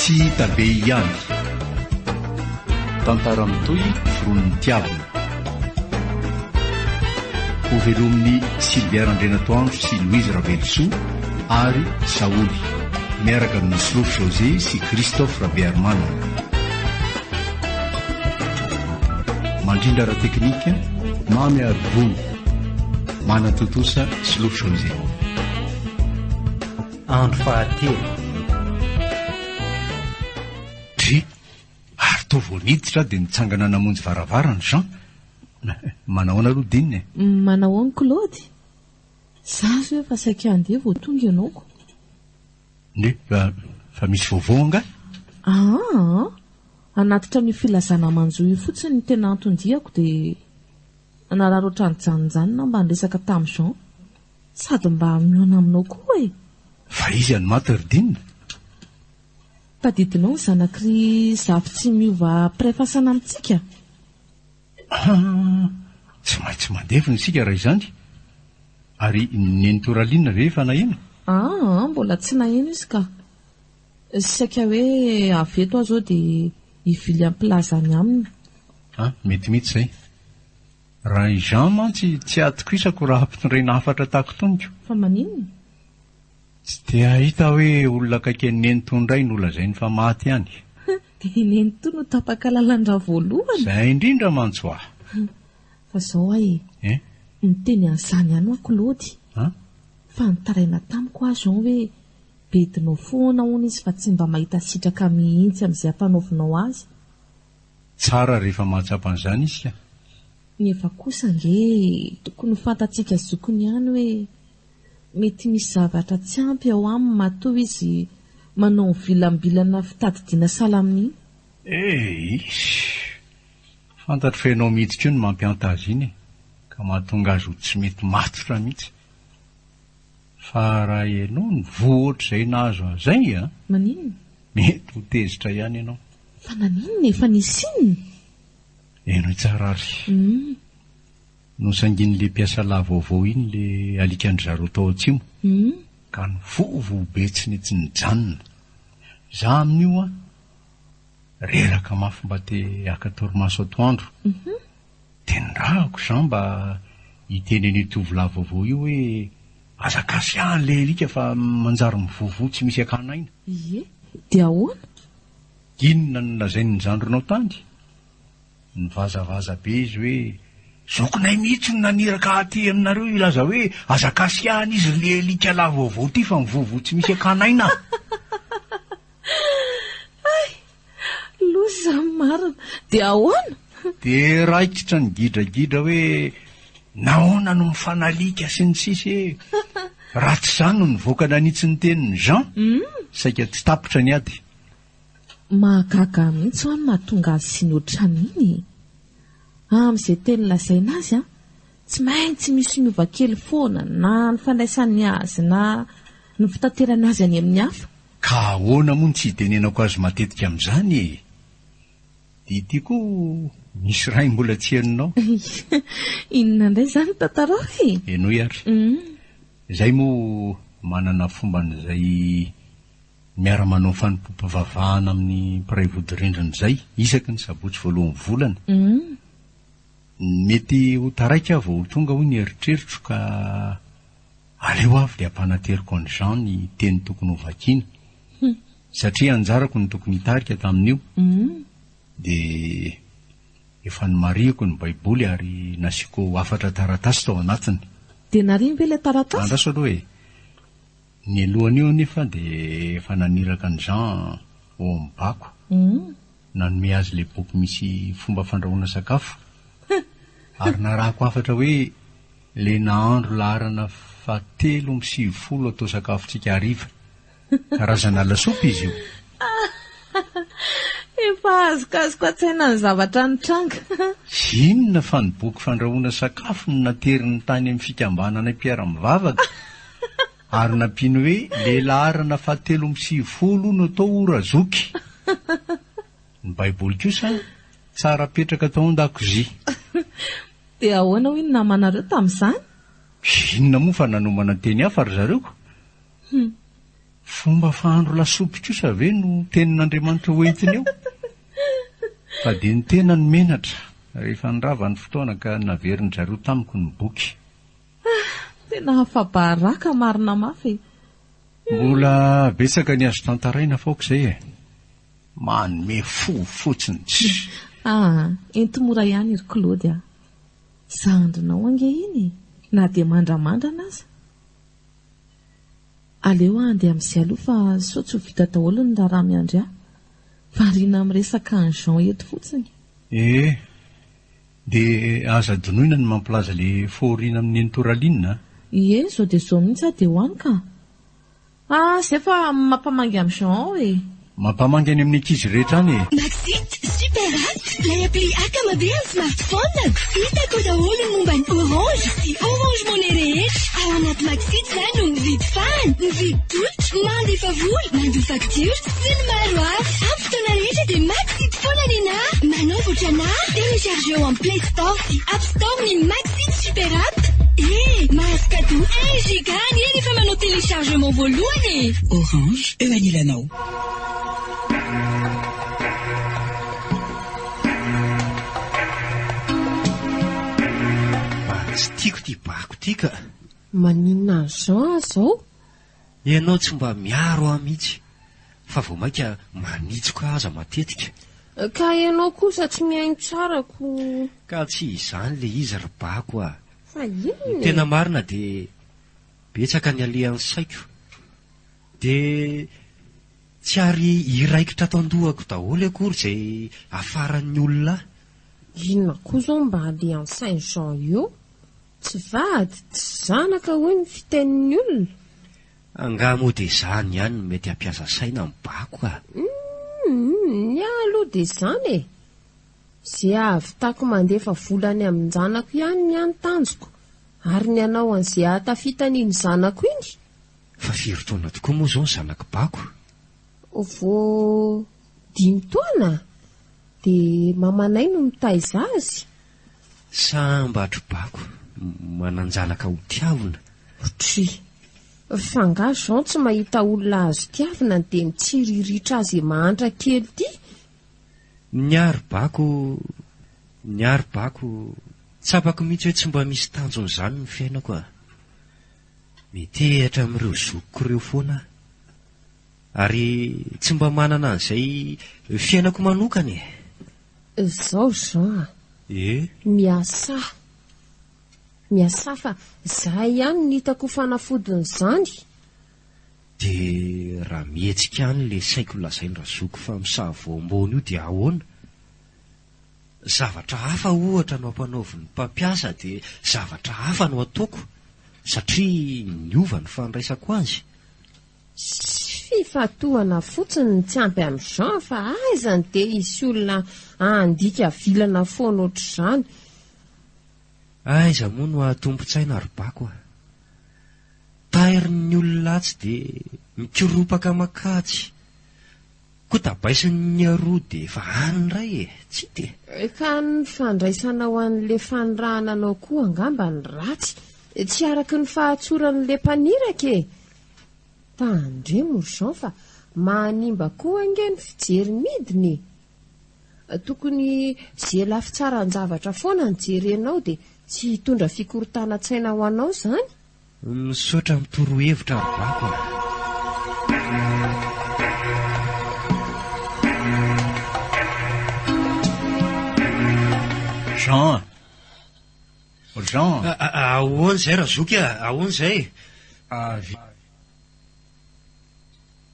Tsy hita be ihany. Tantara mitohy foronin'i Tiavina. Hovelomin'i Sylvia Randrianatoandro sy Louise Ravelosoa ary Saholy, miaraka amin'i Solofo José sy Christophe Rabearimanana. Mandrindra ara-teknika, Mamy Arivony. Manatontosa, Solofo José. Andro fahatelo. Dry! Ary toa vao niditra aho dia nitsangana namonjy varavarana Jean. Manahoana aloha Dina e? Manahoana Claude? Za zao efa saika handeha vao tonga ianao ko. Ndry, fa misy vaovao angaha? Aa! Hanatitra an'io filazana manjo io fotsiny ny tena anton-diako dia nararaotra nijanonjanona aho mba niresaka tamin'i Jean. Sady mba mihaona aminao koa e! Fa iza no maty ry Dina? Tadidinao ny zanak'i ry Zafy tsy miova mpiray fasana amintsika? Aa! Tsy maintsy mandevina isika raha izany. Ary Nenitoa Raline ve efa naheno? Aa! Mbola tsy naheno izy ka. Saika hoe avy eto aho izao dia hivily hampilaza any aminy. Aa! Mety mihitsy izay. Raha i Jean mantsy tsy atokisako raha ampitondraina hafatra tahaka itony ko. Fa maninona? Tsy dia hahita hoe olona akaiky an'i Nenitoa indray no lazainy fa maty any. Dia i Nenitoa no tapaka lalan-drà voalohany? Izay indrindra mantsy hoa. Fa izao hoa e. Eh? Niteny an'izany ihany hoa Claude. An? Fa nitaraina tamiko hoa Jean hoe bedinao foana hono izy fa tsy mba mahita sitraka mihitsy amin'izay ampanaovinao azy. Tsara rehefa mahatsapa an'izany izy ka. Nefa kosa ange tokony ho fantatsika zokiny ihany hoe mety misy zavatra tsy ampy ao aminy matoa izy manao mivilambilana fitadidiana sahala amin'iny. Eiish! Fantatro fa ianao mihitsy koa no mampihanta azy iny e! Ka mahatonga azy ho tsy mety matotra mihitsy. Fa raha ianao no voa ohatr'izay nahazo azy izay an! Maninona? Mety ho tezitra ihany ianao. Fa naninona e? Fa nisy inona? Henoy tsara ary. Nosangin'ilay mpiasa lahy vaovao iny ilay alikan-dry zareo tao atsimo. Ka nivovo be tsy nety nijanona. Za amin'io an, reraka mafy mba te haka torimaso atoandro. Dia nirahako Jean mba hiteny an'io tovolahy vaovao io hoe aza kasiahana ilay alika fa manjary mivovo tsy misy akana aina. Ie, dia ahoana? Inona no nolazain'ny zandrinao tany? Nivazavaza be izy hoe, Zokinay mihitsy no naniraka ahy aty aminareo hilaza hoe aza kasiahana izy ry le alika lahy vaovao ity fa mivovo tsy misy akana aina. Hay! Loza izany marina. Dia ahoana? Dia raikitra ny gidragidra hoe nahoana no mifanalika sy ny sisa e! Raha tsy izany no nivoaka nanitsy ny tenin'i Jean, saika tsy tapitra ny ady. Mahagaga ahy mihitsy hoa ny mahatonga azy sy ny ohatran'iny e! Amin'izay teny lazaina azy an, tsy maintsy misy miova kely foana na ny fandraisany azy na ny fitaterany azy any amin'ny hafa. Ka ahoana moa no tsy hitenenako azy matetika amin'izany e? Dia ity koa misy iray mbola tsy henonao. Inona indray izany tantarao e? Henoy ary. Izay moa manana fomban'izay miara-manao fanompoam-pivavahana amin'ny mpiray vodirindrina izay isaky ny sabotsy voalohan'ny volana. Mety ho taraiky aho vao ho tonga hoy ny eritreritro ka aleo avy dia ampanateriko an'i Jean ny teny tokony ho vakiana. Satria anjarako no tokony hitarika tamin'io dia efa nomarihiko ny baiboly ary nasiako hafatra taratasy tao anatiny. Dia nariany ve ilay taratasy? Andraso aloha e! Nialohan'io anefa dia efa naniraka an'i Jean ao amin'ny bako. Nanome azy ilay boky misy fomba fandrahoana sakafo. Ary narahako hafatra hoe ilay nahandro laharana fahatelo 93 atao sakafontsika hariva. Karazana lasopy izy io. Efa azokazoko an-tsaina ny zavatra nitranga. Inona fa ny boky fandrahoana sakafo no nateriny tany amin'ny fikambananay mpiara-mivavaka. Ary nampiany hoe le laharana fahatelo 93 no atao ho razoky. Ny baiboly kosa tsara apetraka tao an-dakozia. Dia ahoana hoy ny namanareo tamin'izany? Inona moa fa nanomana teny hafa ry zareo ko. Hum. Fomba fahandro lasopy kosa ve no tenin'Andriamanitra ho entiny eo? Fa dia ny tena no menatra rehefa nirava ny fotoana ka naverin-dry zareo tamiko ny boky. Ah, tena afa-baraka marina mafy e! Mbola betsaka ny azo tantaraina fa aoka izay e! Manome fo fotsiny tsy. Ah, ento mora ihany ry Claude a! Zandrinao ange iny e, na dia mandramandrana aza. Aleo aho handeha amin'izay aloha fa sao tsy ho vita daholo ny raharaha miandry ahy. Variana miresaka an'i Jean eto fotsiny. Ee, dia aza adinoina ny mampilaza le fahoriana amin'i Nenitoa Raline a! Ie, izao dia izao mihitsy aho dia ho any ka! Ah, zay fa mampamangy amin'i Jean ao e! Mampamangy any amin'ny ankizy rehetra any e! Maxit Super App, ilay appli akama be amin'ny smartphone-ko. Hitako ao daholo ny momba ny Orange sy Orange Money rehetra. Ao anaty Maxit za no mividy fahana, mividy tolotra, mandefa vola, mandoa facture sy ny maro hafa. Amin'ny fotoana rehetra dia Maxit foana nenà. Manaova ohatranà, téléchargeo amin'ny Play Store sy App Store ny Maxit Super App. Eh, mahazo cadeau un giga anie rehefa manao téléchargement voalohany e! Orange, eo anilanao. Mba tsy tiako ity bako ity ka. Maninona an'i Jean aho izao? Ianao tsy mba miaro ahy mihitsy fa vao mainka manitsoka ahy aza matetika. Ka ianao kosa tsy mihaino tsara ko. Ka tsy izany ilay izy ry bako a. Fa inona Ny e? tena marina dia betsaka ny alehan'ny saiko. Dia tsy ary hiraikitra ato an-dohako daholo akory izay hafaran'ny olona ahy. Inona koa izao mba alehan'ny sain'i Jean eo? Tsy vady, tsy zanaka hoy ny fitenin'ny olona. Angaha moa dia izany ihany no mety hampiasa saina ny bako ka? Humm, ny ahy aloha dia izany e! Ze ahavitako mandefa vola any amin-janako ihany ny ahy ny tanjoko, ary ny hanao an'ze ahatafita an'iny zanako iny? Fa firy taona tokoa moa izao ny zanak'i Bako? Vao dimy taona, dia mamanay no mitaiza azy. Sambatry Bako manan-janaka ho tiavina. Otri. Fa nga Jean tsy mahita olona azo tiavina dia mitsiriritra azy mahantra kely ity? Ny ahy ry Bako, ny ahy ry Bako, tsapako mihitsy hoe tsy mba misy tanjona izany ny fiainako a. Mitehitra amin'ireo zokiko ireo foana aho. Ary tsy mba manana an'izay fiainako manokana e. Zao Jean a! E? Miasà. Miasà fa za ihany no hitako ho fanafodin'izany. Dia raha mihetsika any ilay saiko lazain-dRazoky fa misavoamboana io dia ahoana? Zavatra hafa ohatra no ampanaovin'ny mpampiasa dia zavatra hafa no ataoko satria niova ny fandraisako azy. Fifantohana fotsiny no tsy ampy amin'i Jean fa aiza no dia hisy olona handika vilana foana ohatr'izany. Aiza moa no hahatompon-tsaina ry Bako a! Tairin'ny olona atsy dia mikoropaka makatsy. Koa tabaisin'ny aroa dia efa any indray e! Tsy hita e! Ka ny fandraisanao an'le fanirahana anao koa angamba ny ratsy, tsy araky ny fahatsoran'le mpaniraka e! Tandremo ry Jean fa mahanimba koa ange ny fijery midina e! Tokony ze lafitsaran-javatra foana no jerenao dia tsy hitondra fikorontanan-tsaina ho anao izany. Misaotra amin'ny torohevitra ry Bako a! Jean! Jean! Ahoana izay Razoky a? Ahoana izay? Avy.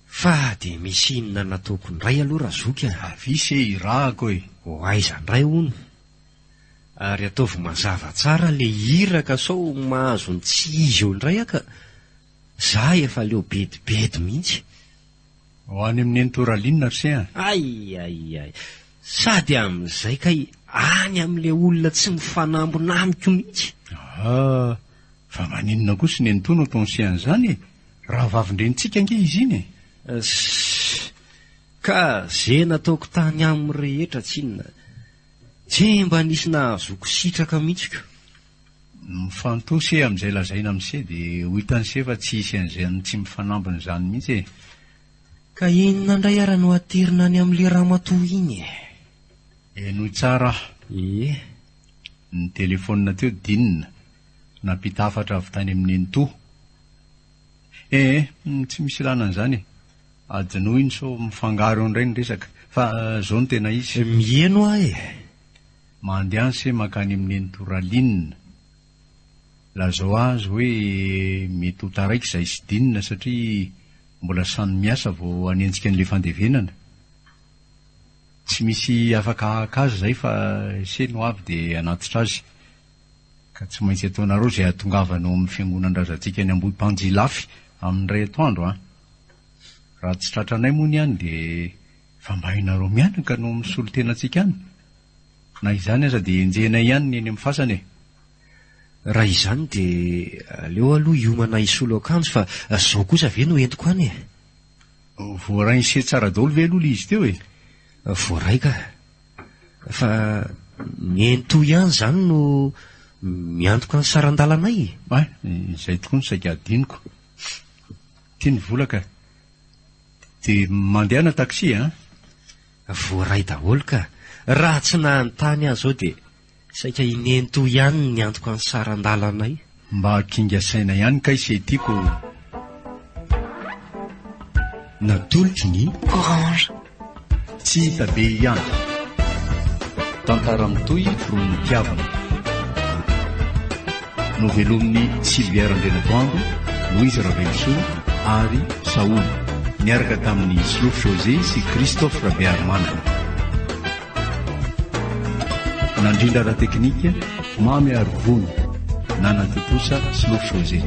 Fa dia misy inona nataoko indray aloha Razoky a? Avia se irahako e! Ho aiza indray hono? Ary ataovy mazava tsara le iraka sao mahazo ny tsy izy eo indray aho ka! Za efa leo bedibedy mihitsy. Ho any amin'ny nenitoa Raline ry se a! Ay ay ay! Sady amin'izay kay any amin'ilay olona tsy mifanambina amiko mihitsy. Aa! Fa maninona kosa i nenitoa no ataon'i se an'izany e? Rahavavin-drenintsika ange izy iny e! Ssss! Ka ze nataoko tany aminy rehetra tsinona Tsy mba nisy nahazoako sitraka mihitsy ko. Mifantoha se amin'izay lazaina amin'i se dia ho hitan'i se fa tsy hisy an'izany tsy mifanambina izany mihitsy e. Ka inona indray ara no aterina any amin'ilay ramatoa iny e? Henoy tsara aho. Ie. Nitelefaonina teo Dina, nampita hafatra avy tany amin'i Nenitoa. Ee, tsy misy ilana an'izany e. Adinoy iny sao mifangaro eo indray ny resaka. Fa izao no tena izy. Miheno aho e. Mandeha any se mankany amin'i Nenitoa Raline. Lazao azy hoe mety ho taraiky izahay sy Dina satria mbola samy miasa vao hanenjika an'ilay fandevenana. Tsy misy afaka haka azy izay fa se no avy dia hanatitra azy. Ka tsy maintsy ataonareo izay hahatongavana ao amin'ny fiangonan-drazantsika any Ambohipanjilafy amin'ny iray atoandro an! Raha tsy tratranay moa ny any dia efa mba ianareo mianaka no misolo tena antsika any. Na izany aza dia enjehinay ihany ny eny amin'ny fasana e! Raha izany dia aleo aloha hiomana hisolo akanjo fa izao kosa ve no entiko any e? Voaray-nse tsara daholo ve aloha ilay izy teo e? Voaray ka. Fa nenitoa ihany izany no miantoka ny saran-dalanay e? Hay, izay tokoa no saika hadinoko. Ity ny vola ka. Dia mandehana taxi an! Voaray daholo ka. Raha tsy nanontany aho izao dia Saika i Nenitoa ihany no niantoka ny saran-dalanay. Mba kinga saina ihany kay se tiako o. Natolotry ny. Orange. Tsy hita be ihany. Tantara mitohy foronin'ny-pitiavana. Novelomin'i Sylvia Randrianatoandro, Louise Ravelosoa ary Saholy, niaraka tamin'i Solofo José sy Christophe Rabearimanana. Nandrindra ara-teknika, Mamy Arivony, nanatontosa Solofo José.